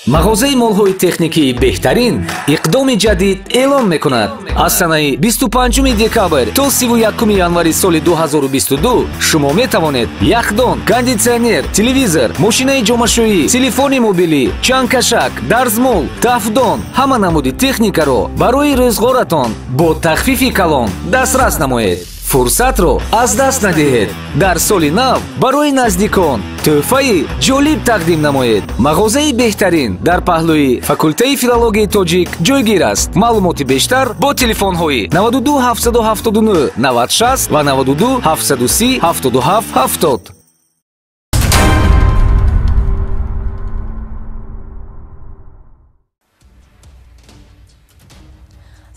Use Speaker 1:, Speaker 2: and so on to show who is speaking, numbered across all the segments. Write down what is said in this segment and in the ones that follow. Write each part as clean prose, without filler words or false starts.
Speaker 1: Мағозаи молҳои техникии беҳтарин иқдоми ҷадид эълон мекунад. Аз санаи 25 декабр то 31 январи соли 2022 шумо метавонед яхдон, кондитсионер, телевизор, мошинаи ҷомашӯӣ, телефони мобилӣ, чангкашак, дарзмол, тафдон, ҳама намуди техникаро барои рӯзғоратон бо тахфифи калон дастрас намоед. Фурсатро аз даст надиҳед. Дар соли нав барои наздикон тӯҳфаи ҷолиб тақдим намоед. Мағозаи беҳтарин дар паҳлӯи факултаи филологияи тоҷик ҷойгир аст. Маълумоти бештар бо телефонҳои 92 779 96 ва 92 730 77 70.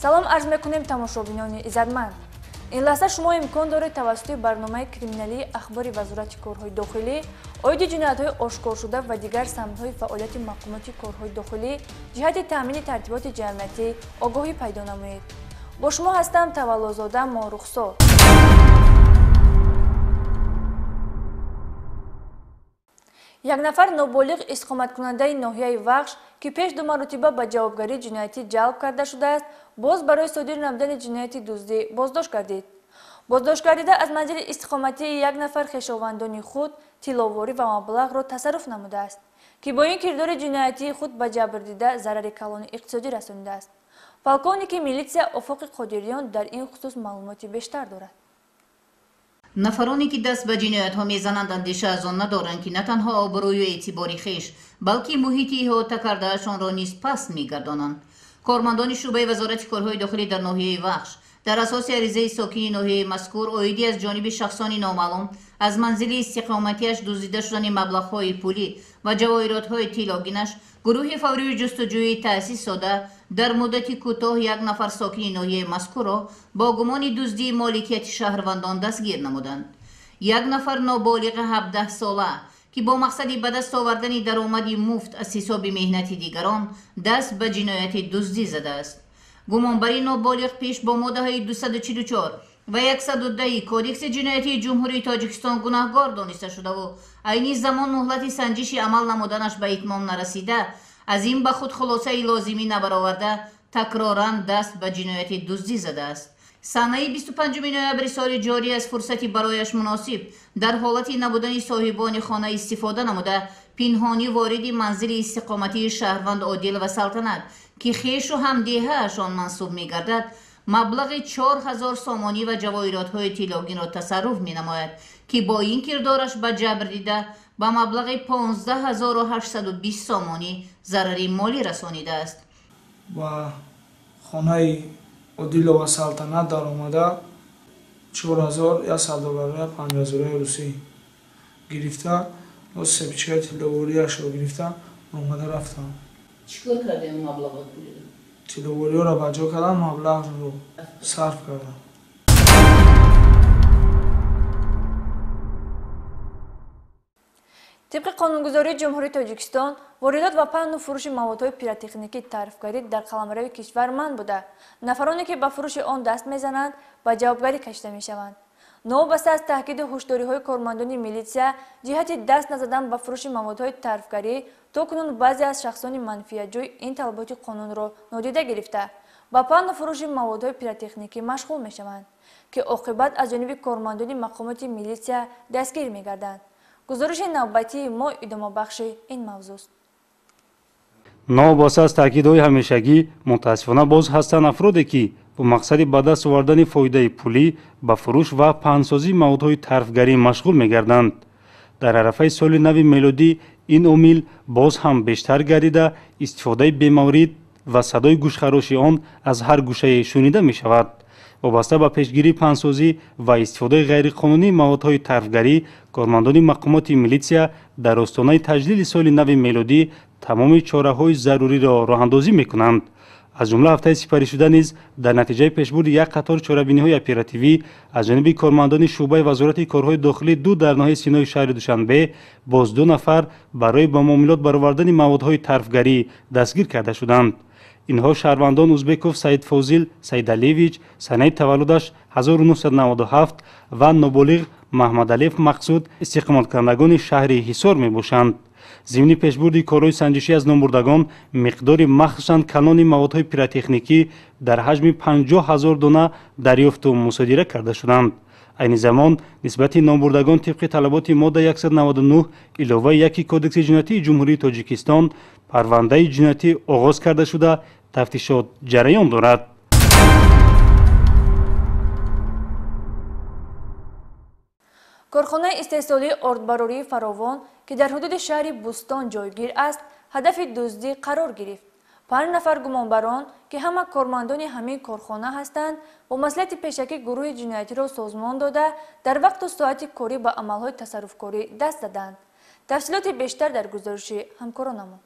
Speaker 2: Салом арз мекунем тамошобинони иззатманд. Ин лаҳза шумо имкон доред тавассути барномаи криминалии ахбори Вазорати корҳои дохилӣ оиди ҷиноятҳои ошкоршуда ва дигар самтҳои фаъолияти мақомоти корҳои дохилӣ ҷиҳати таъмини тартиботи ҷамъиятӣ огоҳӣ пайдо намоед. Бо шумо ҳастам Таваллозода Морухсор. Як нафар ноболиғ истиқоматкунандаи ноҳияи Вахш, ки пеш ду маротиба ба ҷавобгарии ҷиноятӣ ҷалб карда шудааст, боз барои содир намудани ҷинояти дуздӣ боздошт гардид. Боздошт гардида аз манзили истиқоматии як нафар хешовандони худ тилловорӣ ва маблағро тасарруф намудааст, ки бо ин кирдори ҷиноятии худ ба ҷабрдида зарари калони иқтисодӣ расонидааст. Полковники милитсия Офоқи Қодириён дар ин хусус маълумоти бештар дорад.
Speaker 3: Нафароне ки даст ба ҷиноятҳо мезананд, андеша аз он надоранд, ки на танҳо обрӯю эътибори хеш, балки муҳити иҳота кардаашонро низ паст мегардонанд. Кормандони шӯъбаи Вазорати корҳои дохилӣ дар ноҳияи Вахш дар асоси аризаи сокини ноҳияи мазкур оидӣ аз ҷониби шахсони номаълум аз манзили истиқоматиаш дуздида шудани маблағҳои пулӣ ва ҷавоҳиротҳои тиллогинаш гурӯҳи фаврии ҷустуҷӯӣ таъсис дода, дар муддати кӯтоҳ як нафар сокини ноҳияи мазкурро бо гумони дуздии моликияти шаҳрвандон дастгир намуданд. Як нафар ноболиғи 17 сола, ки бо мақсади ба даст овардани даромади муфт аз ҳисоби меҳнати дигарон даст ба ҷинояти дуздӣ задааст. Гумонбари ноболиғ пеш бо моддаҳои 244 ва 110 Кодекси ҷиноятии Ҷумҳурии Тоҷикистон гунаҳгор дониста шудаву айни замон муҳлати санҷиши амал намуданаш ба итмом нарасида, аз ин ба худ хулосаи лозимӣ набароварда, такроран даст ба ҷинояти дуздӣ задааст. Санаи 25 ноябри соли ҷорӣ аз фурсати барояш муносиб дар ҳолати набудани соҳибони хона истифода намуда, пинҳонӣ вориди манзили истиқоматии шаҳрванд Одилова Салтанат, ки хешу ҳамдеҳаашон мансуб мегардад, маблағи 4000 сомонӣ ва ҷавоҳиротҳои тиллогинро тасарруф менамояд, ки бо ин кирдораш ба ҷабр дида ба маблағи 15820 сомонӣ зарари молӣ расонидааст.
Speaker 4: Ба хонаи Одилова Салтанат даромада 4100 доллар 5000 русӣ гирифта, сепчаи тилловориашро гирифта омада рафтам.
Speaker 3: Чӣ кор кардем маблағи пулиро?
Speaker 4: Тилловориҳоро ба ҷо кардам, маблағро сарф кардам.
Speaker 2: Тибқи қонунгузории Ҷумҳурии Тоҷикистон, воридот ва паҳну фурӯши маводҳои пиротехникӣ тарифгарӣ дар қаламрави кишвар манъ буда, нафароне ки ба фурӯши он даст мезананд, ба ҷавобгарӣ кашида мешаванд. Новобаста аз таҳкиду ҳушдориҳои кормандони милитсия ҷиҳати даст назадан ба фурӯши маводҳои тарифгарӣ, то кунун баъзе аз шахсони манфиатҷӯй ин талаботи қонунро нодида гирифта, ба паҳну фурӯши маводҳои пиротехникӣ машғул мешаванд, ки оқибат аз ҷониби кормандони мақомоти милитсия дастгир мегарданд. Гузориши навбатии мо идомабахши ин мавзӯст.
Speaker 5: Новобаста аз таъкидҳои ҳамешагӣ, мутаассифона боз ҳастанд афроде, ки бо мақсади ба даст овардани фоидаи пулӣ ба фурӯш ва паҳнсозии маводҳои тарфгарӣ машғул мегарданд. Дар арафаи соли нави мелодӣ ин омил боз ҳам бештар гардида, истифодаи бемаврид ва садои гӯшхароши он аз ҳар гӯшае шунида мешавад. Вобаста ба пешгирии паҳнсозӣ ва истифодаи ғайриқонунии маводҳои тарфгарӣ, кормандони мақомоти милитсия дар остонаи таҷлили соли нави мелодӣ тамоми чораҳои заруриро роҳандозӣ мекунанд. Аз ҷумла ҳафтаи сипаришуда низ дар натиҷаи пешбурди як қатор чорабиниҳои оперативӣ аз ҷониби кормандони шӯъбаи Вазорати корҳои дохилӣ ду дар ноҳияи Синои шаҳри Душанбе боз ду нафар барои ба муомилот баровардани маводҳои тарфгарӣ дастгир карда шуданд. Инҳо шаҳрвандон Узбеков Саид Фозил Саидалиевич, санаи таваллудаш 1997 ва ноболиғ Маҳмадалиев Мақсуд, истиқоматкунандагони шаҳри Ҳисор мебошанд. Зимни пешбурди корҳои санҷишӣ аз номбурдагон миқдори махсусан калони маводҳои пиротехникӣ дар ҳаҷми 50 000 дона дарёфту мусодира карда шуданд. Айни замон нисбати номбурдагон тибқи талаботи модда 199 иловаи 1 Кодекси ҷиноятии Ҷумҳурии Тоҷикистон парвандаи ҷиноятӣ оғоз карда шуда, тафтишот ҷараён дорад.
Speaker 2: Корхонаи истеҳсолии ордбарории Фаровон, ки дар ҳудуди шаҳри Бӯстон ҷойгир аст, ҳадафи дуздӣ қарор гирифт. 5 нафар гумонбарон, ки ҳама кормандони ҳамин корхона ҳастанд, бо маслиҳати пешакӣ гурӯҳи ҷиноятиро созмон дода, дар вақту соати корӣ ба амалҳои тасарруфкорӣ даст заданд. Тафсилоти бештар дар гузориши ҳамкоронамон.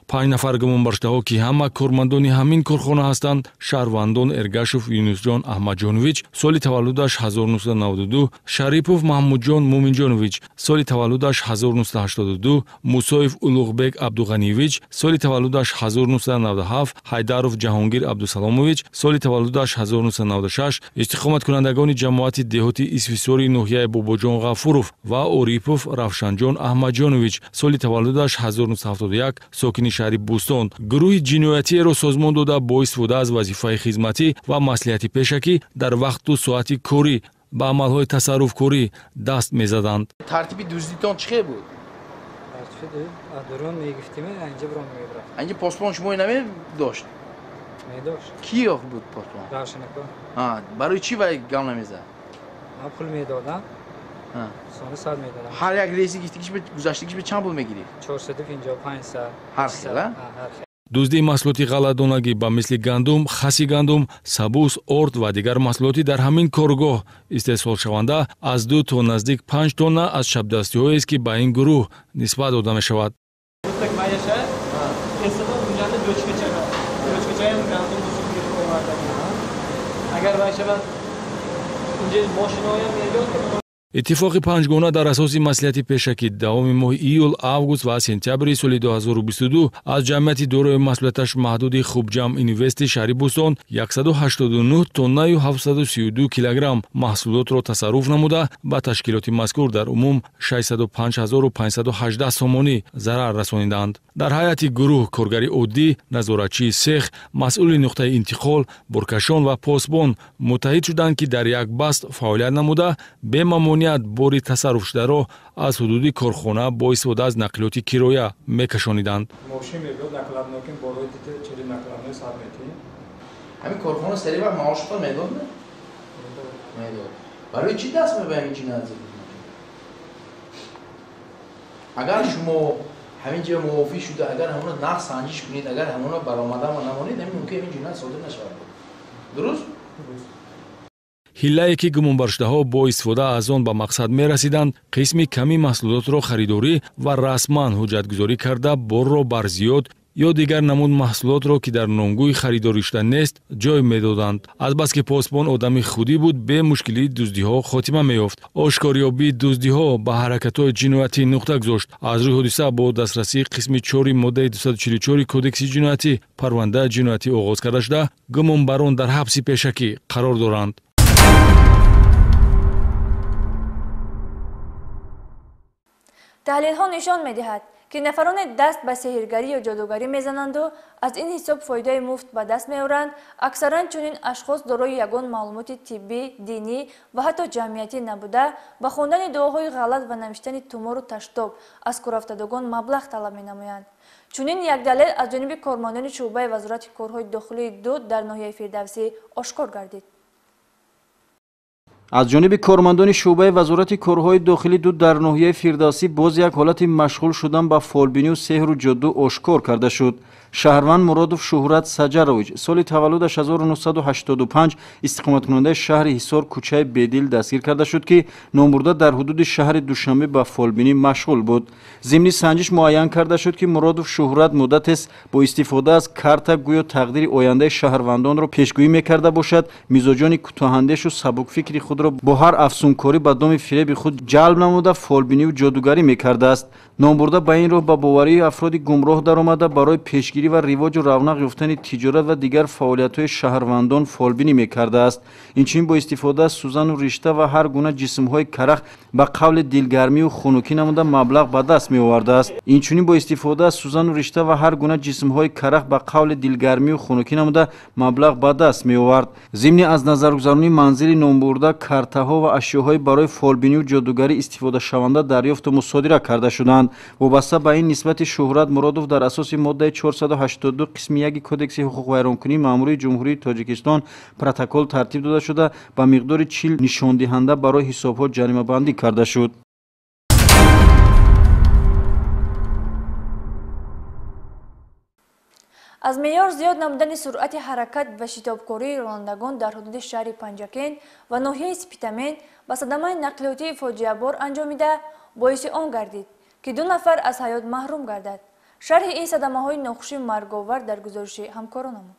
Speaker 6: 5 нафар гумонбаршудаҳо, ки ҳама кормандони ҳамин корхона ҳастанд, шаҳрвандон Эргашов Юнусҷон Аҳмадҷонович, соли таваллудаш 1992, Шарипов Маҳмудҷон Муминҷонович, соли таваллудаш 1982, Мусоев Улуғбек Абдуғаниевич, соли таваллудаш 1997, Ҳайдаров Ҷаҳонгир Абдусаломович, соли таваллудаш 1996, истиқоматкунандагони ҷамоати деҳоти Исфисори ноҳияи Бобоҷон Ғафуров ва Орипов Равшанҷон Аҳмадҷонович, соли таваллудаш 1971, сокини шаҳри Бӯстон. Гурӯҳи ҷиноятиеро созмон дода бо истифода аз вазифаи хизматӣ ва маслиҳати пешакӣ дар вақту соати корӣ ба амалҳои тасарруфкорӣ даст мезаданд.
Speaker 7: Тартиби дуздитон чӣ хел буд? Инҷа посбон шумо намедошт? Ки буд посбон? Барои чӣ вай гам намезад?
Speaker 4: Пул медодам.
Speaker 7: Ҳар як рейси гузаштагиш чанд пул мегирифт?
Speaker 4: 450, 500.
Speaker 7: Ҳар хел, а?
Speaker 6: Дуздии маҳсулоти ғалладонагӣ ба мисли гандум, хаси гандум, сабус, орд ва дигар маҳсулоти дар ҳамин коргоҳ истеҳсолшаванда аз 2 то наздик 5 тонна аз шабдастиҳоест, ки ба ин гурӯҳ нисбат дода мешавад. Иттифоқи панҷгона дар асоси маслиҳати пешакӣ давоми моҳи июл, август ва сентябри соли 2022 аз ҷамъияти дорои масъулияташ маҳдуди Хубҷам Инвести шаҳри Бӯстон 189 тоннаю 732 килограмм маҳсулотро тасарруф намуда, ба ташкилоти мазкур дар умум 605 518 сомонӣ зарар расониданд. Дар ҳайати гурӯҳ коргари оддӣ, назоратчии сех, масъули нуқтаи интиқол, боркашон ва посбон муттаҳид шуданд, ки дар як баст фаъолият намуда, бемамоният бори тасарруфшударо аз ҳудуди корхона бо истифода аз нақлиёти кироя мекашониданд.
Speaker 7: Ҳамин корхона сари вақт маошатон медод? Медод. Барои чӣ даст мебарем ин ҷиноят? Агар шумо ҳамин ҷо мувофиқ шуда, агар ҳамона нақд санҷиш кунед, агар ҳамона баромада намонед, ҳамин мумкин ҳамин ҷиноят содир нашавад. Дуруст?
Speaker 6: Ҳиллае ки гумонбаршудаҳо бо истифода аз он ба мақсад мерасиданд, қисми ками маҳсулотро харидорӣ ва расман ҳуҷҷатгузорӣ карда, борро бар зиёд ё дигар намуд маҳсулотро, ки дар номгӯи харидорӣ шуда нест, ҷой медоданд. Азбаски посбон одами худӣ буд, бемушкилии дуздиҳо хотима меёфт. Ошкорёбии дуздиҳо ба ҳаракатҳои ҷиноятӣ нуқта гузошт. Аз рӯи ҳодиса бо дастрасии қисми 4 моддаи 244 Кодекси ҷиноятӣ парвандаи ҷиноятӣ оғоз карда шуда, гумонбарон дар ҳабси пешакӣ қарор доранд.
Speaker 2: Таҳлилҳо нишон медиҳад, ки нафароне даст ба сеҳргарӣ ё ҷодугарӣ мезананду аз ин ҳисоб фоидаи муфт ба даст меоранд, аксаран чунин ашхос дорои ягон маълумоти тиббӣ, динӣ ва ҳатто ҷамъиятӣ набуда, ба хондани дуоҳои ғалат ва навиштани тумору таштоб аз курафтадагон маблағ талаб менамоянд. Чунин як далел аз ҷониби кормандони шӯъбаи Вазорати корҳои дохилии ду дар ноҳияи Фирдавсӣ ошкор гардид.
Speaker 8: Аз ҷониби кормандони шӯъбаи Вазорати корҳои дохилӣ ду дар ноҳияи Фирдавсӣ боз як ҳолати машғул шудан ба фолбинию сеҳру ҷоду ошкор карда шуд. Шаҳрванд Муродов Шуҳрат Саҷарович, соли таваллудаш 1985, истиқоматкунандаи шаҳри Ҳисор, кӯчаи Бедил дастгир карда шуд, ки номбурда дар ҳудуди шаҳри Душанбе ба фолбинӣ машғул буд. Зимни санҷиш муайян карда шуд, ки Муродов Шуҳрат муддатест бо истифода аз карта гӯё тақдири ояндаи шаҳрвандонро пешгӯӣ мекарда бошад, мизоҷони кӯтоҳандешу сабукфикри худро худро бо ҳар афсункорӣ ба доми фиреби худ ҷалб намуда, фолбиниву ҷодугарӣ мекардааст. Номбурда ба ин роҳ ба боварии афроди гумроҳ даромада, барои пешгирӣ ва ривоҷу равнақ ёфтани тиҷорат ва дигар фаъолиятҳои шаҳрвандон фолбинӣ мекардааст. Инчунин бо истифода аз сӯзану ришта ва ҳар гуна ҷисмҳои карах ба қавли дилгармию хунукӣ намуда маблағ ба даст меовардааст. Инчунин бо истифода аз сӯзану ришта ва ҳар гуна ҷисмҳои карах ба қавли дилгармию хунукӣ намуда маблағ ба даст меовард. Зимни аз назаргузаронии манзили номбурда картаҳо ва ашёҳои барои фолбинию ҷодугарӣ истифодашаванда дарёфту мусодира карда шуданд. Вобаста ба ин нисбати Шуҳрат Муродов дар асоси моддаи 482 қисми 1 Кодекси ҳуқуқвайронкунии маъмурии Ҷумҳурии Тоҷикистон протокол тартиб дода шуда, ба миқдори 40 нишондиҳанда барои ҳисобҳо ҷаримабандӣ карда шуд.
Speaker 2: Аз меъёр зиёд намудани суръати ҳаракат ва шитобкории ронандагон дар ҳудуди шаҳри Панҷакент ва ноҳияи Спитамен ба садамаи нақлиётии фоҷиабор анҷомида боиси он гардид, ки 2 нафар аз ҳаёт маҳрум гардад. Шарҳи ин садамаҳои нохуши марговар дар гузориши ҳамкоронамон.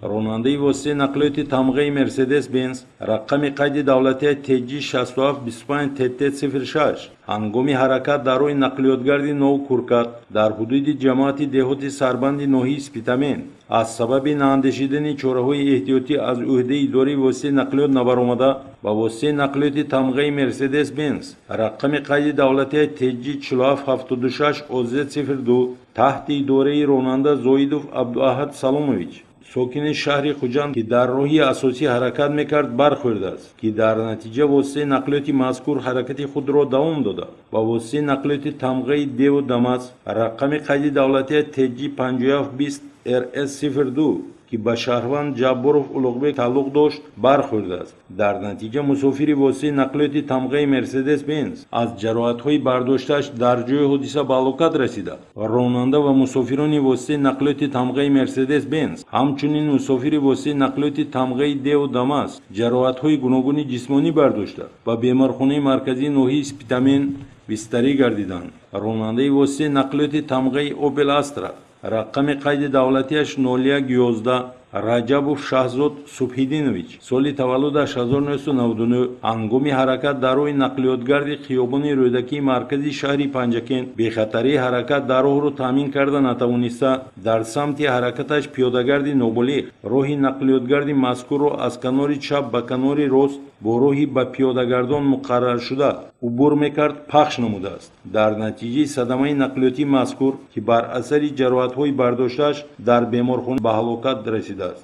Speaker 9: Ронандаи воситаи нақлиёти тамғаи Мерседес-Бенз рақами қайди давлатии TG 6725 TT 06 ҳангоми ҳаракат дар роҳи нақлиётгарди Новкуркат дар ҳудуди ҷамоати деҳоти Сарбанди ноҳияи Спитамен аз сабаби наандешидани чораҳои эҳтиётӣ аз ӯҳдаи идораи воситаи нақлиёт набаромада ба воситаи нақлиёти тамғаи Мерседес-Бенз рақами қайди давлатии TG 4776 OZ 02 таҳти идораи ронанда Зоидов Абдуаҳад Саломович сокини шаҳри Хуҷанд, ки дар роҳи асосӣ ҳаракат мекард, бархӯрдааст, ки дар натиҷа воситаи нақлиёти мазкур ҳаракати худро давом дода ба воситаи нақлиёти тамғаи Деву Дамас рақами қайди давлатии TG 5720 RS 02 ки ба шаҳрванд Ҷабборов Улуғбек тааллуқ дошт, бархӯрдааст. Дар натиҷа мусофири воситаи нақлиёти тамғаи Мерседес-Бенз аз ҷароҳатҳои бардоштааш дар ҷои ҳодиса ба ҳалокат расида, ронанда ва мусофирони воситаи нақлиёти тамғаи Мерседес-Бенз, ҳамчунин мусофири воситаи нақлиёти тамғаи Деву Дамас ҷароҳатҳои гуногуни ҷисмонӣ бардошта ба беморхонаи марказии ноҳияи Спитамен бистарӣ гардиданд. Ронандаи воситаи нақлиёти тамғаи Опел Астра рақами қайди давлатиаш 0111 Раҷабов Шаҳзод Субҳиддинович соли таваллудаш 1999 ҳангоми ҳаракат дар роҳи нақлиётгарди хиёбони Рӯдакии маркази шаҳри Панҷакент бехатарии ҳаракат дар роҳро таъмин карда натавониста, дар самти ҳаракаташ пиёдагарди ноболиғ роҳи нақлиётгарди мазкурро аз канори чап ба канори рост бо роҳи ба пиёдагардон муқарраршуда убур мекард, пахш намудааст. Дар натиҷаи садамаи нақлиётии мазкур, ки бар асари ҷароҳатҳои бардоштааш дар беморхона ба ҳалокат расидааст.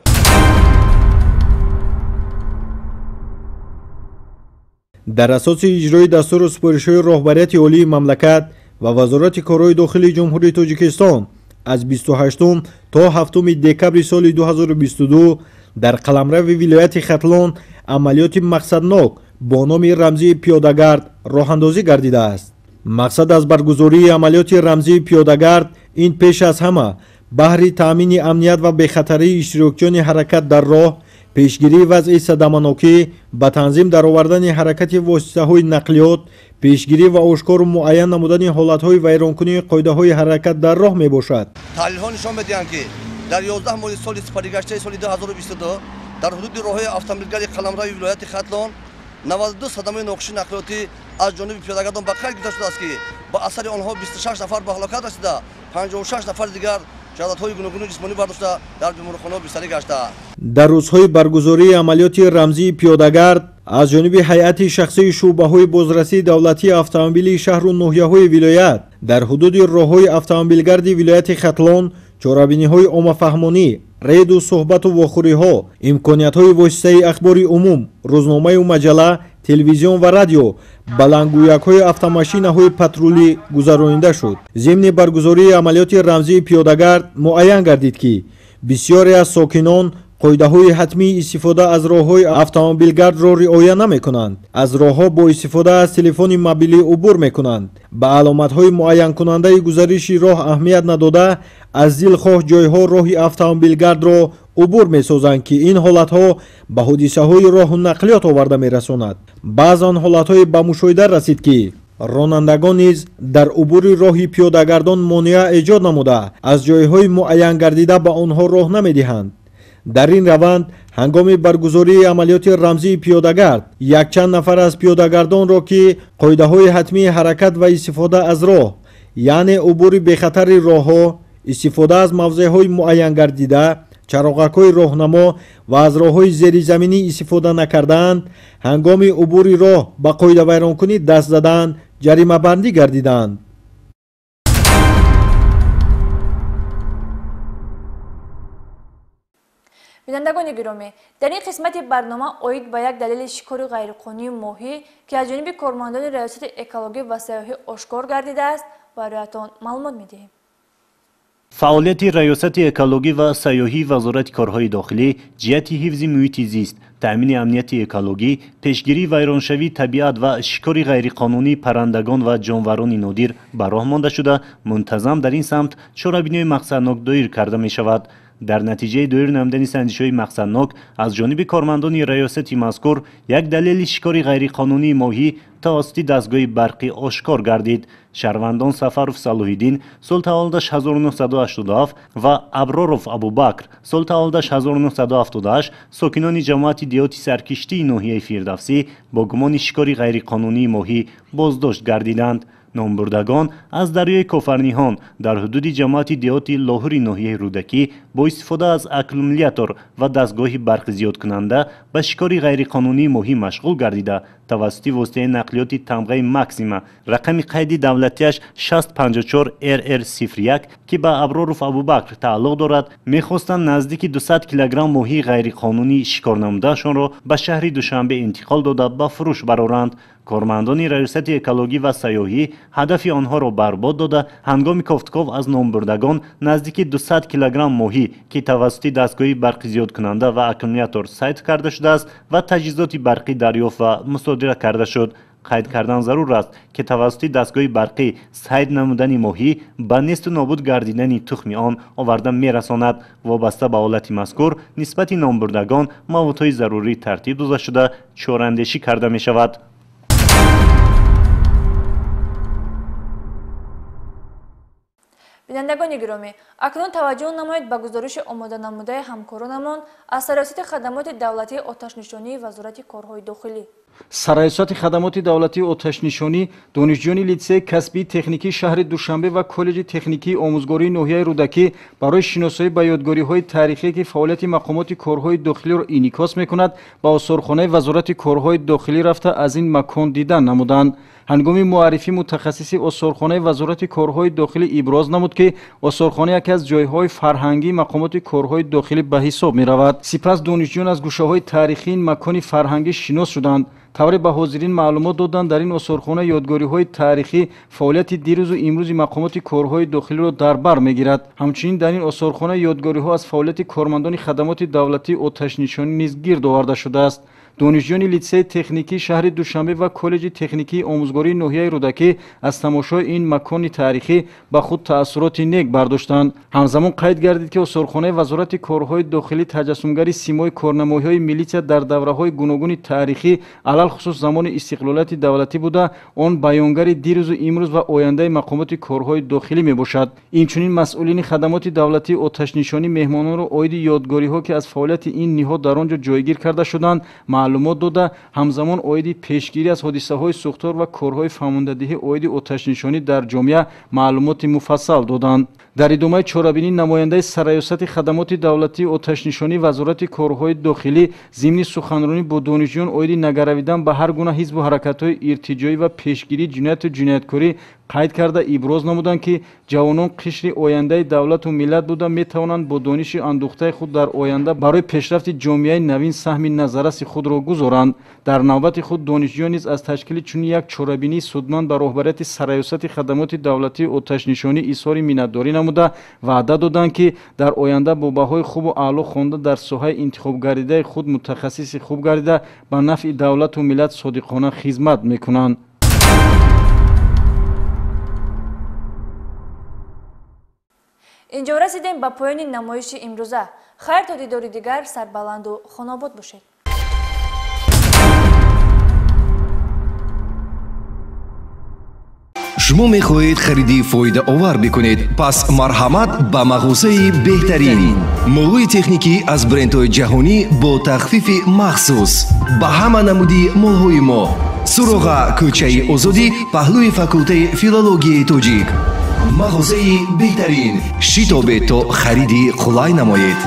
Speaker 10: Дар асоси иҷрои дастуру супоришҳои роҳбарияти олии мамлакат ва Вазорати корҳои дохилии Ҷумҳурии Тоҷикистон аз 28 то 7 декабри соли 2022 дар қаламрави вилояти Хатлон амалиёти мақсаднок бо номи рамзии пиёдагард роҳандозӣ гардидааст. Мақсад аз баргузории амалиёти рамзии пиёдагард ин пеш аз ҳама баҳри таъмини амният ва бехатарии иштирокчиёни ҳаракат дар роҳ, пешгирии вазъи садаманокӣ, ба танзим даровардани ҳаракати воситаҳои нақлиёт, пешгирӣ ва ошкору муайян намудани ҳолатҳои вайронкунии қоидаҳои ҳаракат дар роҳ мебошад.
Speaker 11: Таҳлилҳо нишон медиҳанд, ки дар 11 моҳи соли сипаригаштаи соли 2022 дар ҳудуди роҳҳои автомобилгари қаламрави вилояти Хатлон 92 садамаи нохуши нақлиётӣ аз ҷониби пиёдагардон ба қайд гирифта шудааст, ки ба асари онҳо 26 нафар ба ҳалокат расида, 56 нафари дигар ҷароҳатҳои гуногуни ҷисмонӣ бардошта дар беморхонаҳо бистарӣ гаштаанд.
Speaker 10: Дар рӯзҳои баргузории амалиёти рамзии пиёдагард аз ҷониби ҳайати шахсии шӯъбаҳои бозрасии давлатии автомобилии шаҳру ноҳияҳои вилоят дар ҳудуди роҳҳои автомобилгарди вилояти Хатлон чорабиниҳои оммафаҳмонӣ, рейду суҳбату вохӯриҳо, имкониятҳои воситаи ахбори умум, рӯзномаю маҷалла, телевизион ва радио, баландгӯякҳои автомашинаҳои патрулӣ гузаронида шуд. Зимни баргузории амалиёти рамзии пиёдагард муайян гардид, ки бисёре аз сокинон қоидаҳои ҳатмии истифода аз роҳҳои автомобилгардро риоя намекунанд, аз роҳҳо бо истифода аз телефони мобилӣ убур мекунанд, ба аломатҳои муайянкунандаи гузариши роҳ аҳамият надода, аз дилхоҳ ҷойҳо роҳи автомобилгардро убур месозанд, ки ин ҳолатҳо ба ҳодисаҳои роҳу нақлиёт оварда мерасонад. Баъзан ҳолатҳое ба мушоҳида расид, ки ронандагон низ дар убури роҳи пиёдагардон монеа эҷод намуда, аз ҷойҳои муайян гардида ба онҳо роҳ намедиҳанд. Дар ин раванд ҳангоми баргузории амалиёти рамзии пиёдагард якчанд нафар аз пиёдагардонро, ки қоидаҳои ҳатмии ҳаракат ва истифода аз роҳ, яъне убури бехатари роҳҳо, истифода аз мавзеъҳои муайянгардида, чароғакҳои роҳнамо ва аз роҳҳои зеризаминӣ истифода накардаанд, ҳангоми убури роҳ ба қоидавайронкунӣ даст заданд, ҷаримабандӣ гардиданд.
Speaker 2: Бинандагони гиромӣ, дар ин қисмати барнома оид ба як далели шикори ғайриқонунии моҳӣ, ки аз ҷониби кормандони Раёсати экологӣ ва сайёҳӣ ошкор гардидааст, бароятон маълумот медиҳем.
Speaker 12: Фаъолияти Раёсати экологӣ ва сайёҳии Вазорати корҳои дохилӣ ҷиҳати ҳифзи муҳити зист, таъмини амнияти экологӣ, пешгирии вайроншавии табиат ва шикори ғайриқонунии паррандагон ва ҷонварони нодир ба роҳ монда шуда, мунтазам дар ин самт чорабиниҳои мақсаднок доир карда мешавад. Дар натиҷаи доир намудани санҷишҳои мақсаднок аз ҷониби кормандони раёсати мазкур як далели шикори ғайриқонунии моҳӣ тавассути дастгоҳи барқӣ ошкор гардид. Шаҳрвандон Сафаров Салоҳиддин сол таваллудаш 1987 ва Аброров Абубакр сол таваллудаш 1978 сокинони ҷамоати деҳоти Саркиштии ноҳияи Фирдавсӣ бо гумони шикори ғайриқонунии моҳӣ боздошт гардиданд. Номбурдагон аз дарёи Кофарниҳон дар ҳудуди ҷамоати деҳоти Лоҳури ноҳияи Рӯдакӣ бо истифода аз аккумулятор ва дастгоҳи барқзиёдкунанда ба шикори ғайриқонунии моҳӣ машғул гардида, тавассути воситаи нақлиёти тамғаи Максима рақами қайди давлатиаш 654 RR01, ки ба Аброров Абубакр тааллуқ дорад, мехостанд наздики 200 килограмм моҳии ғайриқонунӣ шикор намудаашонро ба шаҳри Душанбе интиқол дода ба фурӯш бароранд. Кормандони Раёсати экологӣ ва сайёҳӣ ҳадафи онҳоро барбод дода, ҳангоми кофтков аз номбурдагон наздики 200 килограмм моҳӣ, ки тавассути дастгоҳи барқзиёдкунанда ва аккумулятор сайд карда шудааст ва таҷҳизоти барқӣ дарёфт ва мусодира карда шуд. Қайд кардан зарур аст, ки тавассути дастгоҳи барқӣ сайд намудани моҳӣ ба несту нобуд гардидани тухми он оварда мерасонад. Вобаста ба ҳолати мазкур нисбати номбурдагон маводҳои зарурӣ тартиб дода шуда, чораандешӣ карда мешавад.
Speaker 2: Бинандагони гиромӣ, акнун таваҷҷӯҳ намоед ба гузориши омоданамудаи ҳамкоронамон аз Сарраёсати хадамоти давлатии оташнишонии Вазорати корҳои дохилӣ.
Speaker 8: Сарраёсати хадамоти давлатии оташнишонӣ донишҷӯёни литсеи касбии техникии шаҳри Душанбе ва коллеҷи техникии омӯзгории ноҳияи Рӯдакӣ барои шиносоӣ ба ёдгориҳои таърихие, ки фаъолияти мақомоти корҳои дохилиро инъикос мекунад, ба осорхонаи Вазорати корҳои дохилӣ рафта аз ин макон дидан намуданд. Ҳангоми муаррифӣ мутахассиси осорхонаи Вазорати корҳои дохилӣ иброз намуд, ки осорхона яке аз ҷойҳои фарҳангии мақомоти корҳои дохилӣ ба ҳисоб меравад. Сипас донишҷӯён аз гӯшаҳои таърихии ин макони фарҳангӣ шинос шуданд. Тавре ба ҳозирин маълумот доданд, дар ин осорхона ёдгориҳои таърихӣ фаъолияти дирӯзу имрӯзи мақомоти корҳои дохилиро дар бар мегирад. Ҳамчунин дар ин осорхона ёдгориҳо аз фаъолияти кормандони хадамоти давлатии оташнишонӣ низ гирд оварда шудааст. Донишҷӯёни литсеи техникии шаҳри Душанбе ва коллеҷи техникии омӯзгории ноҳияи Рӯдакӣ аз тамошои ин макони таърихӣ ба худ таассуроти нек бардоштанд. Ҳамзамон қайд гардид, ки осорхонаи Вазорати корҳои дохилӣ таҷассумгари симои корнамоиҳои милитсия дар давраҳои гуногуни таърихӣ, алалхусус замони истиқлолияти давлатӣ буда, он баёнгари дирӯзу имрӯз ва ояндаи мақомоти корҳои дохилӣ мебошад. Инчунин масъулини хадамоти давлатии оташнишонӣ меҳмононро оиди ёдгориҳо, ки аз фаъолияти ин ниҳод дар он ҷо ҷойгир карда шуданд, маълумот дода, ҳамзамон оиди пешгирӣ аз ҳодисаҳои сӯхтор ва корҳои фаҳмондадиҳӣ оиди оташнишонӣ дар ҷомеа маълумоти муфассал доданд. Дар идомаи чорабинӣ намояндаи Сарраёсати хадамоти давлатии оташнишонӣ Вазорати корҳои дохилӣ зимни суханронӣ бо донишҷӯён оиди нагаравидан ба ҳар гуна ҳизбу ҳаракатҳои иртиҷоӣ ва пешгирии ҷинояту ҷинояткорӣ қайд карда иброз намуданд, ки ҷавонон қишри ояндаи давлату миллат буда метавонанд бо дониши андӯхтаи худ дар оянда барои пешрафти ҷомеаи навин саҳми назарраси худро гузоранд. Дар навбати худ донишҷӯён низ аз ташкили чунин як чорабинии судманд ба роҳбарияти Сарраёсати хадамоти давлатии оташнишонӣ изҳори миннатдорӣ намуда, ваъда доданд, ки дар оянда бо баҳои хубу аъло хонда дар соҳаи интихобгардидаи худ мутахассиси хуб гардида ба нафъи давлату миллат содиқона хизмат мекунанд.
Speaker 2: Инҷо расидем ба поёни намоиши имрӯза. Хайр то дидори дигар, сарбаланду хонобод бошед.
Speaker 13: Шумо мехоҳед хариди фоидаовар бикунед, пас марҳамат ба мағозаи беҳтарин. Молҳои техникӣ аз брендҳои ҷаҳонӣ бо тахфифи махсус. Ба ҳама намуди молҳои мо. Суроға: кӯчаи Озодӣ, паҳлӯи факултаи филологияи тоҷик. Мағозаи беҳтарин. Шитобед, то хариди қулай намоед.